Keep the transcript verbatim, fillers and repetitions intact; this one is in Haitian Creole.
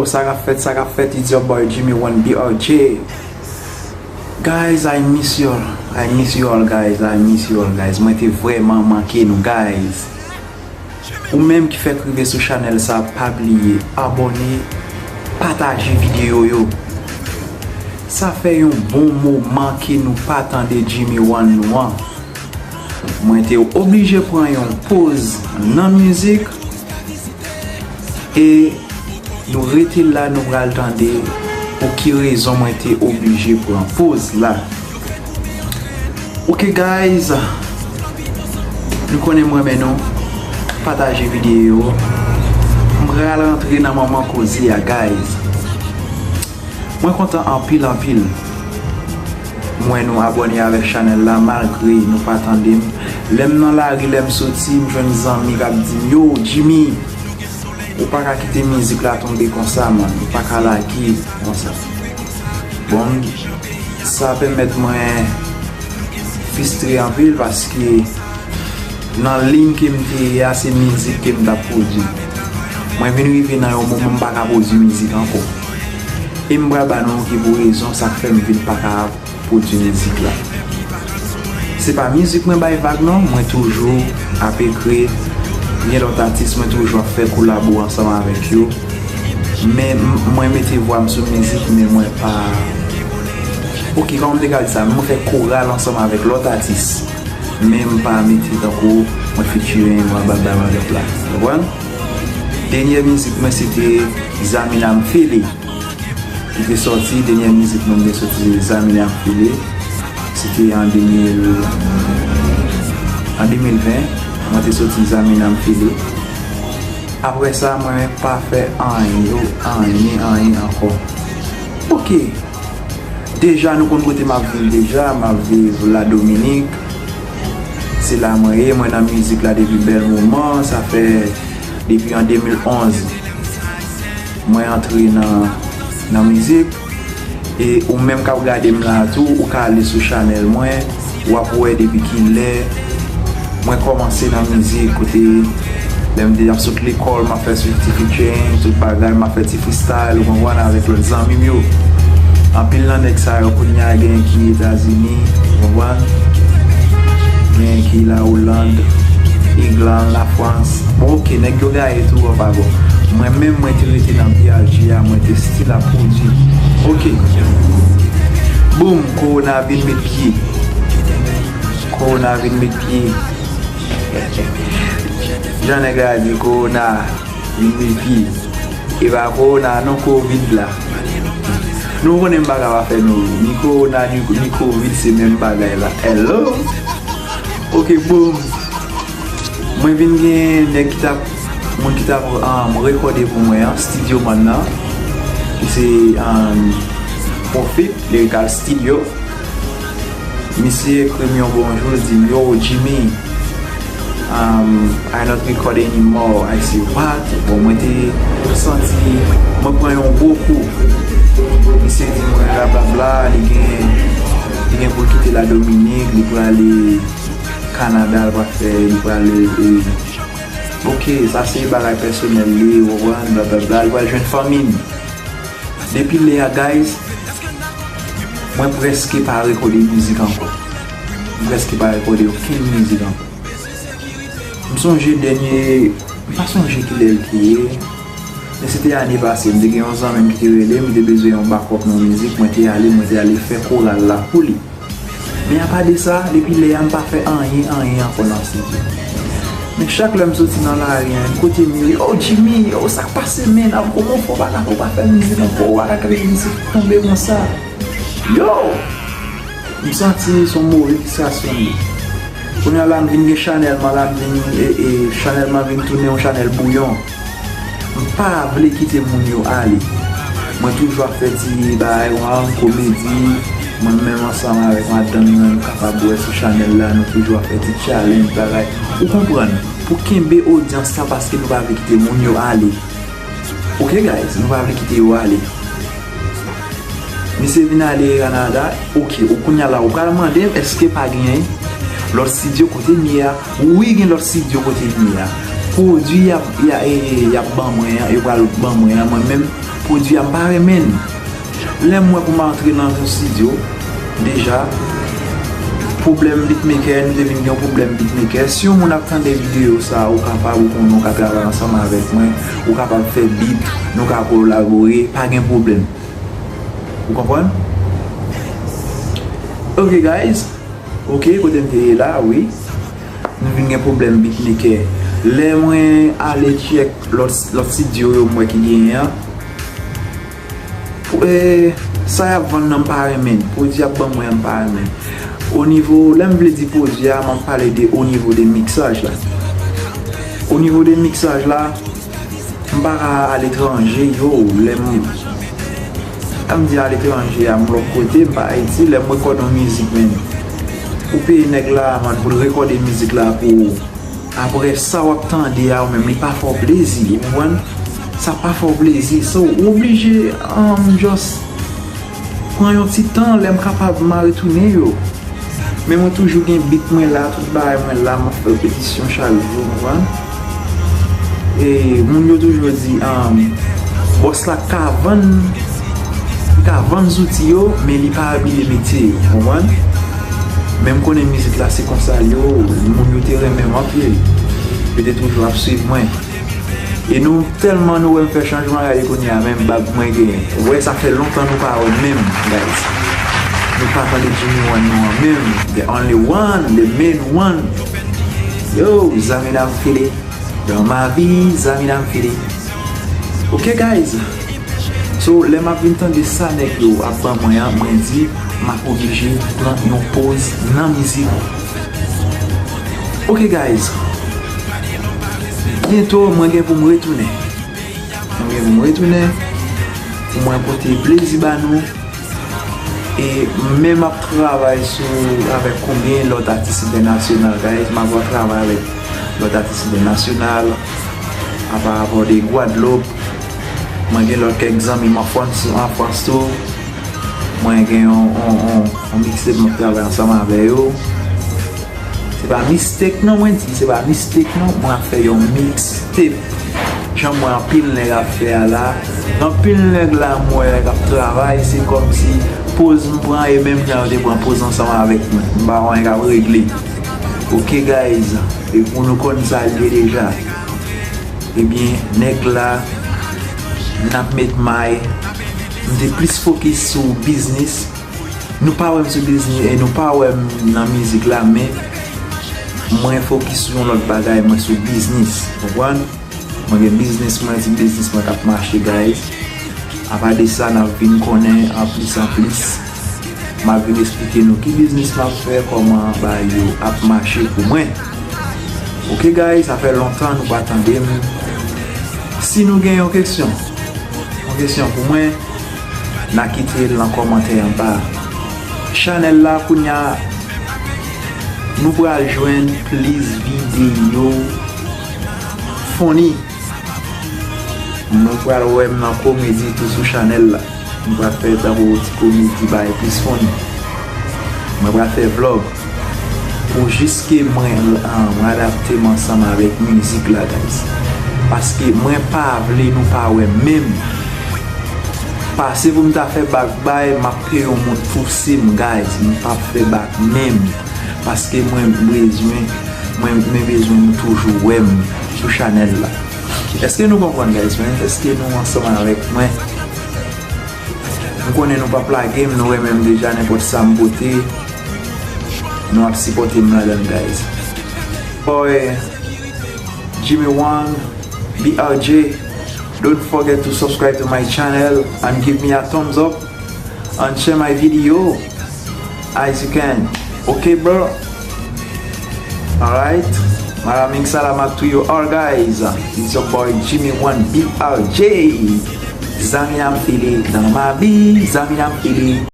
Sa k ap fèt, sa k ap fèt, it's your boy Jimmy One B R J. Guys, I miss you all. I miss you all, guys. I miss you all, guys. Mwen te vrèman manke nou, guys. Ou menm ki fèk rive sou chanèl sa, pa bliye abòne, pataje videyo yo. Sa fè yon bon moman ke nou pa tande Jimmy One nou an. Mwen te oblije pran yon poz nan mizik e nou rete la, nou pral tande pou ki rezon mwen te oblije pran poz la. Ok guys, nou konnen m renmen nou, pataje videyo. M pral rantre nan moman koze a guys. Mwen kontan anpil anpil. M wè nou abòne avèk chanèl la malgre nou pa tande m. Lè m nan lari, lè m soti, m jwenn zanmi k ap di m, yo, Jimmy, ou pa ka kite mizik la tonbe konsa, man. Ou pa ka lage konsa. Bon, sa pèmèt mwen fristre anpil paske nan liy ke m te ye a, se mizik ke m t ap pwodui. Mwen vin rive nan yon moman m pa ka pwodui mizik ankò. E m pral ba nou ki pou rezon sa k fè m vin pa ka pwodui mizik la. Se pa mizik mwen bay vag non, mwen toujou ap ekri, gen lòt atis mwen toujou ap fè kolabo ansanm avèk yo. Men m- mwen mete vwa m sou mizik, men mwen pa. Ok, kòman m te ka di sa? Mwen fè koral ansanm avèk lòt atis. Men m pa mete tankou mwen featuring, mwen bagay bagay la. Konprann? Dènyè mizik mwen se te Zamina M Fele. Ki te sòti, dènyè mizik mwen te sòti se Zamina M Fele. Se te an de mil, an de mil ven, mwen te sòti Zamina M Fele. Apre sa, mwen pa fè anyen, anyen, anyen ankò. Ok. Deja, nou konn kote m ap viv deja, m ap viv Ladominik. Se la mwen ye, mwen nan mizik la depi bèl moman, sa fè depi an de mil onz mwen antre nan, nan mizik. E ou menm k ap gade m la tou, ou ka ale sou chanèl mwen, w ap wè depi kilè mwen kòmanse nan mizik, kote lè m te ap sot lekòl, m ap fè sou ti featuring, tout bagay, m ap fè ti freestyle, ou konprann, avèk lòt zanmi m yo. Anpil nan nèg sa yo kounye a gen ki Etazini, ou konprann? Gen ki La Hollande, England, Lafrans. Bon, ok, nèg yo gaye tou, an pa bon. Mwen menm, mwen te rete nan B R J a, mwen te still ap pwodui. Ok. Boum, kowona vin met pye. Kowona vin met pye. Jan nèg la di, kowona vin met pye. E pa kowona non, kovid la. Nou konnen m pa ka pa fè nou. Ni kowona, ni, ni kovid, se menm bagay la. Hello? Ok, boum. Mwen vin gen nèg ki t ap, moun ki t ap, um, rekòde pou mwen an, Studio Man nan. Ki se, um, Profit Lyrical Studio. Misye ekri m yon bonjou, li di m, yo, Jimmy, um, I not record anymore. I say, what? Bon, mwen te santi mwen pran yon gwo kou. Misye di mwen, blablabla, li gen, li gen pou l kite Ladominik, li prale Kanada, li pral fè, li prale, e, ok, sa se bagay pèsonèl li, ou konprann, blablabla, li pral jwenn fanmi m. Depi lè a, guys, mwen prèske pa rekòde mizik ankò. Mwen prèske pa rekòde okenn mizik ankò. M sonje dènye, m pa sonje kilè l te ye, men se te ane pase, m te gen yon zanmi m ki te rele m, li te bezwen yon backup nan mizik, mwen te ale, mwen te ale fè koral la pou li. Men apa de sa, depi lè a, m pa fè anyen, anyen ankò nan estidyo. Men chak lè m soti nan lari a, kote m ye, yo, Jimmy, yo, sa k pase, menn? Ap kòman w fè w pa ka, w pa fè mizik ankò, w pa ka kite mizik tonbe konsa? Yo! M santi se yon move distraksyon m ye. Kounye a la, m vin gen chanèl mwen la, m vin, e, e, chanèl mwen vin tounen yon chanèl bouyon. M pa vle kite moun yo ale. Mwen toujou ap fè ti bagay, wan, komedi. Mwen menm ansanm avèk madanm mwen, nou kapab wè sou chanèl la, nou toujou ap fè ti challenge, bagay. Ou konprann? Pou kenbe odyans la, paske nou pa vle kite moun yo ale. Ok, guys, nou pa vle kite yo ale. Misye vin ale Kanada, ok, ou kounye a la, ou pral mande m, èske pa gen lòt estidyo kote m ye a? Wi, gen lòt estidyo kote m ye a. Pwodui y ap, y a, e, y ap ban mwen an, yo pral ban mwen an, mwen menm, Pwodui a m pa renmen l. Lè m wè pou m antre nan yon estidyo, deja, pwoblèm beatmaker, nou te vin gen yon pwoblèm beatmaker. Si yon moun ap tande videyo sa, ou kapab, ou konnen ou ka travay ansanm avèk mwen, ou kapab fè beat, nou ka kolabore, pa gen pwoblèm. Ou konprann? Ok, guys. Ok, kote m te ye la, wi. Nou vin gen pwoblèm beatmaker. Lè mwen ale tchèk lòt, lòt estidyo yo m wè ki genyen an, e, sa y ap vann nan m pa renmen. Pwodui y ap ban mwen an m pa renmen. O nivo, lè m vle di pwodui a, m ap pale de o nivo de miksaj la. O nivo de miksaj la, m pa ka aletranje, yo, lè m, lè m di aletranje a, m lòt kote, m pa Ayiti, lè m rekòd yon mizik, men, ou peye nèg la, man, pou l rekòde mizik la pou ou. Apre sa w ap tande a, ou menm, li pa fè w plezi, ou konprann? Sa pa fè w plezi. So, ou oblije, um, just pran yon ti tan, lè m kapab, m a retounen yo. Men mwen toujou gen beat mwen la, tout bagay mwen la, m ap fè repetisyon chak jou, ou konprann? E moun yo toujou di, um, bòs la ka vann, li ka vann zouti yo, men li pa abiye metye yo, ou konprann? Men m konnen mizik la se konsa l ye, moun yo te renmen m anpil. Yo te toujou ap swiv mwen. E nou tèlman nou wè m fè chanjman, gade kounye a menm bab mwen genyen. Ou wè, sa fè lontan nou pa wè menm, guys. Nou pa tande Jimmy One nou an menm. The only one, the main one. Yo, Zamina m file. Dans ma vie, Zamina m file. Ok, guys. So, lè m ap vin tande sa nèg yo ap ban mwen an, mwen di, m ap oblije pran yon poz nan mizik. Ok, guys. Byento, mwen gen pou m retounen. Mwen gen pou m retounen. Pou mwen pote plezi ba nou. E men m ap travay sou, avèk konbyen lòt atis entènasyonal, guys. M ap travay avèk lòt atis entènasyonal, a parapò de Gwadloup. Mwen gen lòt kèk zanmi m an Frans, an Frans tou. Mwen gen yon, yon, yon, yon mixtape m ap travay ansanm avè yo. Se pa mistake non, mwen di, se pa mistake non, mwen ap fè yon mixtape. Jan m wè anpil nèg ap fè a la, anpil nèg la m wè k ap travay, se kòmsi poz m pran e menm jan yo te pran poz ansanm avèk mwen. M pa wè anyen k ap regle. Ok, guys, e pou nou konn sa l ye deja. Ebyen, nèg la, n ap met may. M te plis fokis sou biznis. Nou pa wè m sou biznis e nou pa wè m nan mizik la, men mwen fokis sou yon lòt bagay, mwen sou biznis. Konprann? Mwen gen biznis mwen, ti biznis mwen k ap mache, guys. Apa de sa, n ap vin konnen anplis anplis. M ap vin esplike nou ki biznis m ap fè, kòman bagay yo ap mache pou mwen. Ok, guys, sa fè lontan nou pa tande m. Si nou gen yon kesyon, yon kesyon pou mwen, n a kite l nan kòmantè anba. Chanèl la, kounye a, nou pral jwenn plis videyo funny. Nou pral wè m nan komedi tou sou chanèl la. Nou pral fè tankou ti komedi, bay plis funny. Mwen pral fè vlòg. Pou jis ke mwen, ah, mwen adapte m ansanm avèk mizik la, guys. Paske mwen pa vle nou pa wè m menm. Pase pou m ta fè bak bay, m ap peye yon moun pouse m, guys. M p ap fè bak menm. Paske mwen bezwen, mwen, mwen bezwen nou toujou wè m sou chanèl la. Èske nou konprann, guys, mwen? Èske nou ansanm avèk mwen? M konnen nou p ap lage m, nou renmen m deja, nenpòt sa m pote, nou ap sipòte m ladan l, guys. Boy, Jimmy One, B R J, don't forget to subscribe to my channel and give me a thumbs up and share my video as you can. Ok, bro? Alright. Maraming salamat to you all, guys. It's your boy Jimmy One B R J. Zamina m file dans ma vie, Zamina m file.